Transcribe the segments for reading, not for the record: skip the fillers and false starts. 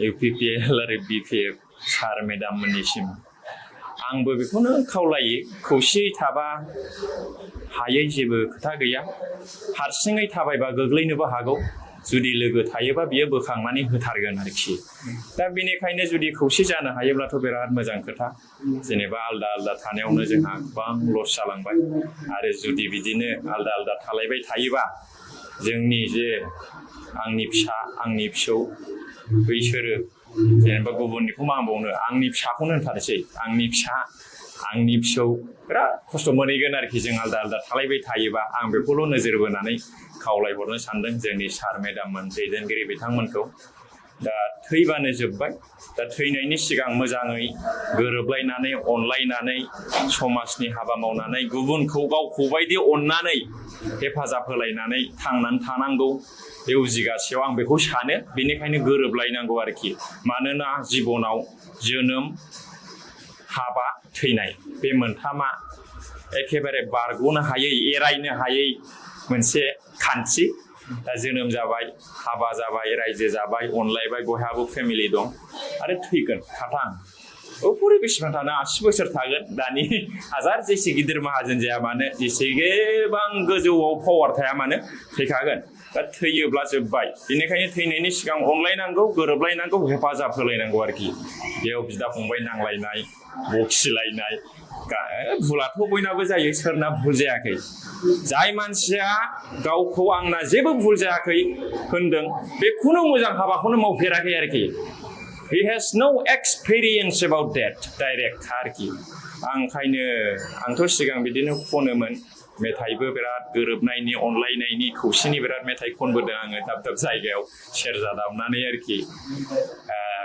UPPL आरो BPF सार madam मोननिसिम आंबो बेखौनो खावलायो खौसेयै थाबा हायै जेबो खोथा गैया हारसिङै थाबायबा गोग्लैनोबो हागौ जुदि लोगो थायोबा बियो बोखांनानै होथारगोन आरोखि दा बेनिखायनो जुदि खौसे जानो हायोब्लाथ' बिराद मोजां खोथा जेनेबा आलदा आलदा थानायावनो जोंहा गोबां लस जालांबाय आरो जुदि बिदिनो आलदा आलदा थालायबाय थायोबा जोंनि जे आंनि फिसा आंनि फिसौ बैसोरो जेनेबा गुबुननिखौ मा बुंनो आंनि फिसाखौनो होनथारसै आंनि फिसा आंनि फिसौ बिराद खस्थ' मोनहैगोन आरोखि जों आलदा आलदा थालायबाय थायोबा आं बेखौल' नोजोर बोनानै खावलायहरनो सानदों जोंनि सार मेडाममोन दैदेनगिरि बिथांमोनखौ दा थैबानो जोब्बाय दा थैनायनि सिगां मोजाङै गोरोबलायनानै अनलायनानै समाजनि हाबा मावनानै गुबुनखौ गावखौ बायदि अननानै हेफाजाब होलायनानै थांनानै थानांगौ बे उजिगासेयाव आं बेखौ सानो बेनिखायनो गोरोबलायनांगौ आरोखि मानोना जिबनाव जोनोम हाबा थैनाय बे मोनथामा एखेबारे बारग'नो हायै एरायनो हायै मोनसे खान्थि दा जोनोम जाबाय हाबा जाबाय रायजो जाबाय अनलायबाय बयहाबो फेमिलि दं आरो थैगोन खाथां बोरै बेसेबां थानो 80 बोसोर थागोन दानि हाजार जेसे गिदिर माहाजोन जाया मानो जेसेबां गोजौआव पावार थाया मानो थैखागोन दा थैयोब्ला जोब्बाय बेनिखायनो थैनायनि सिगां अनलायनांगौ गोरोबलायनांगौ हेफाजाब होलायनांगौ आरोखि बेयाव बिदा फंबाय नांलायनाय बखिलायनाय भुलाथ' बयनाबो जायो सोरना भुल जायाखै जाय मानसिया गावखौ आंना जेबो भुल जायाखै होनदों बे खुनु मोजां हाबाखौनो मावफेराखै आरोखि he has no experience about that direct आरोखि आंथ' सिगां बिदिनो खनोमोन मेथाइबो बिराद गोरोबनायनि अनलायनायनि खौसेनि बिराद मेथाइ खनबोदों आङो दाब दाब जायगायाव सेरजा दामनानै आरोखि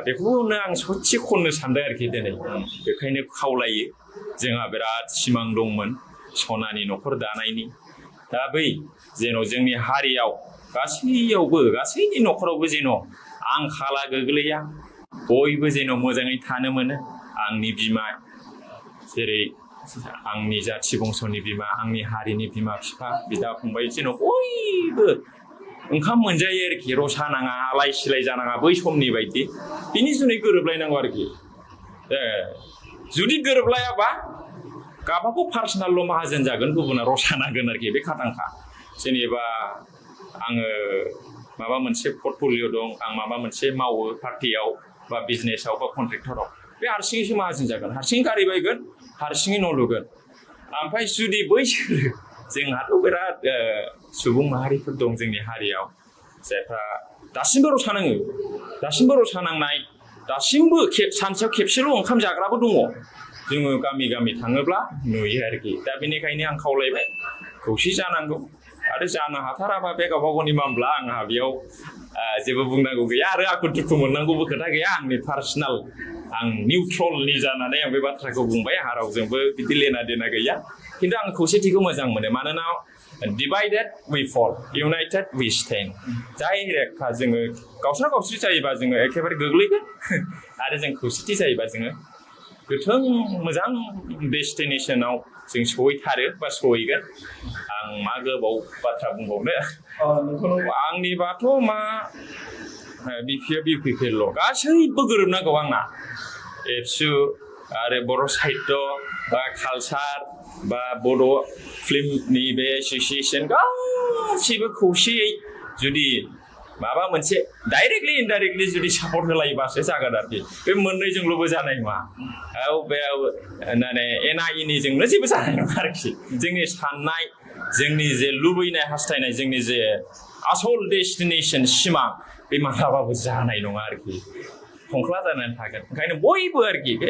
बेखौनो आं सच्चि खननो सानदों आरोखि दिनै बेखायनो खावलायो जोंहा बिराद सिमां दंमोन सनानि न'खर दानायनि दा बै जेन' जोंनि हारियाव गासैयावबो गासैनि न'खरावबो जेन' आंखाला गोग्लैया बयबो जेन' मोजाङै थानो मोनो आंनि बिमा जेरै आंनि जाथि बंस'नि बिमा आंनि हारिनि बिमा बिफा बिदा फंबाय जेन' बयबो ओंखाम मोनजायो आरोखि रसा नाङा आलाय सिलाय जानाङा बै समनि बायदि बिनि जुनै गोरोबलायनांगौ आरोखि जुदि गोरोबलायाबा गावबागाव पार्सनेल माहाजोन जागोन गुबुना रसा नांगोन आरोखि बे खाथांखा जेनेबा आङो माबा मोनसे पर्टफलिय' दं आं माबा मोनसे मावो पार्टियाव बा बिजनेसाव बा कन्ट्रेक्टराव बे हारसिङैसो माहाजोन जागोन हारसिङै गारि बायगोन हारसिङै न' लुगोन ओमफ्राय जुदि बैसोर जोंहाथ' बिराद सुबुं माहारिफोर दं जोंनि हारियाव जायफ्रा दासिमबो रसा नाङो दासिमबो रसा नांनाय दासिमबो सानसेयाव खेबसेल' ओंखाम जाग्राबो दङ जोङो गामि गामि थाङोब्ला नुयो आरोखि दा बेनिखायनो आं खावलायबाय खौसे जानांगौ आरो जानो हाथाराबा बे गावबा गावनि मामला आंहा बेयाव जेबो बुंनांगौ गैया आरो आखु दुखु मोननांगौबो खोथा गैया आंनि पार्सनेल आं निउट्रलनि जानानै आं बे बाथ्राखौ बुंबाय आंहा रावजोंबो बिदि लेना देना गैया खिन्थु आं खौसेथिखौ मोजां मोनो मानोना divided we fall united we stand जाय रेखा जोङो गावस्रा गावस्रि जायोबा जोङो एखेबारे गोग्लैगोन आरो जों खौसेथि जायोबा जोङो गोथों मोजां डेस्टिनेसनाव जों सहैथारो बा सहैगोन आं मा गोबाव बाथ्रा बुंबावनो आंनिबाथ' मा BPPL गासैबो गोरोबनांगौ आंना एबसु आरो बर' साहित्य बा कालचार बा बड' फिल्मनि बे एस'सियेसन गासैबो खौसेयै जुदि माबा मोनसे डाइरेक्टलि इनडाइरेक्टलि जुदि सापर्ट होलायोबासो जागोन आरोखि बे मोननैजोंल'बो जानाय नङा बे एना एनिजोंनो जेबो जानाय नङा आरोखि जोंनि साननाय जोंनि जे लुबैनाय हास्थायनाय जोंनि जे आसल डेस्टिनेसन सिमां बे मालाबाबो जानाय नङा आरोखि खंख्ला जानानै थागोन ओंखायनो बयबो आरोखि बे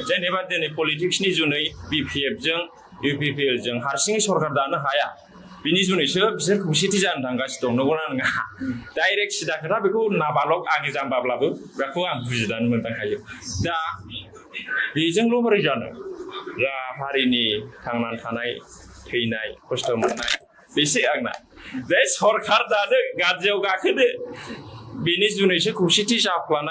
जेनेबा दिनै पलिटिक्सनि जुनै BPFजों UPPLजों हारसिङै सरकार दानो हाया बिनि जुनैसो बिसोर खौसेथि जानो थांगासिनो दं नंगौना नङा डाइरेक्ट सिदा खोथा बेखौ नाबालक आंनि जाम्बाब्लाबो बेखौ आं बुजिनानै मोनदांखायो दा बेजोंल' बोरै जानो जा हारिनि थांनानै थानाय थैनाय खस्थ' मोननाय बेसो आंना बे सरकार दानो गादियाव गाखोदो बेनि जुनैसो खौसेथि जाफ्लानाय